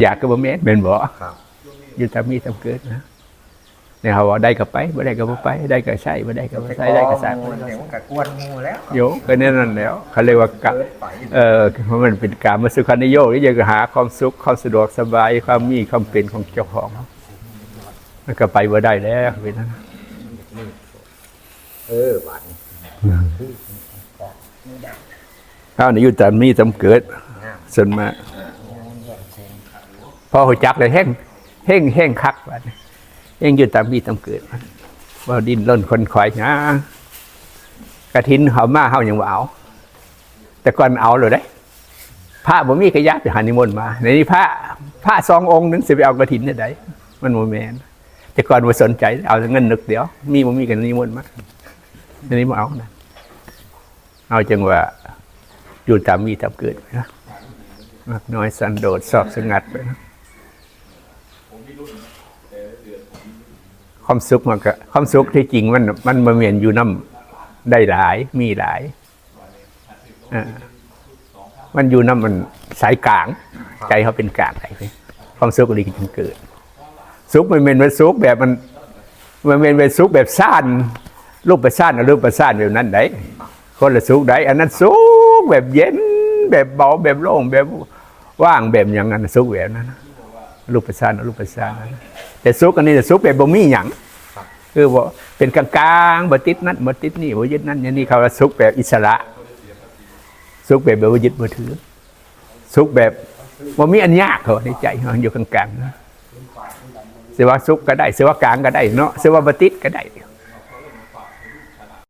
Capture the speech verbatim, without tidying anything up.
อยากก็บ่แม่น แม่นบ่ ครับ อยู่ตามมีตามเกิดนะ เนี่ยเขาว่าได้ก็ไป บ่ได้ก็บ่ไป ได้ก็ใช้ บ่ได้ก็บ่ใช้ ได้ก็สร้าง มันเดี๋ยวมันก็กวนหมู่แล้ว โยก็แนวนั้นแล้ว เขาเรียกว่ากะ เกิดไป เออเพราะมันเป็นกามสุขานิโยค ที่จะหาความสุข ความสะดวกสบาย ความมีความเป็นของเจ้าของ มันก็ไปบ่ได้แล้วเป็นนั้น เออบัดนี้ เอานี่อยู่ตามมีตามเกิด งาม ส่วนมาก พอฮู้จักเลยแฮง แฮง แฮงคักบัดนี้ แฮงอยู่ตามมีตามเกิด ว่าดิ้นรนขนขวายหากฐินเขามา เฮายังบ่เอา แต่ก่อนเอาเลยเด้ พระบ่มีก็อย่าไปหานิมนต์มา ในนี้พระ พระสององค์นึงสิไปเอากฐินได้ใด มันบ่แม่น แต่ก่อนบ่สนใจ เอาเงินนึกเดียว มีบ่มีก็นิมนต์มา ในนี้บ่เอานะ เอาจังว่า อยู่ตามมีตามเกิดไปนะ มักน้อยสันโดษ สอบสงัดไปนะ ความสุขมันก็ ความสุขที่จริงมัน มันบ่แม่นอยู่นำได้หลาย มีหลาย อ่า มันอยู่นำมันสายกลาง ใจเขาเป็นกลางไป ความสุขดีจึงเกิด สุขมันเป็นว่าสุขแบบมัน มันเป็นว่าสุขแบบซ่าน รูปประซ่าน อรูปประซ่านแบบนั้นได้ คนละสุขได้ อันนั้นสุขแบบเย็น แบบเบา แบบโล่ง แบบว่าง แบบอย่างนั้น สุขแบบนั้น รูปประซ่าน อรูปประซ่าน แต่สุขอันนี้น่ะสุขแบบบ่มีหยัง คือบ่ เป็นกลางๆ บ่ติดนั่น บ่ติดนี่ บ่ยึดนั่นอย่างนี้ เขาว่าสุขแบบอิสระ สุขแบบบ่ยึดบ่ถือ สุขแบบบ่มีอันยาก เขาในใจ มันอยู่กลางๆ นะ สิว่าสุขก็ได้ สิว่ากลางก็ได้เนาะ สิว่าบ่ติดก็ได้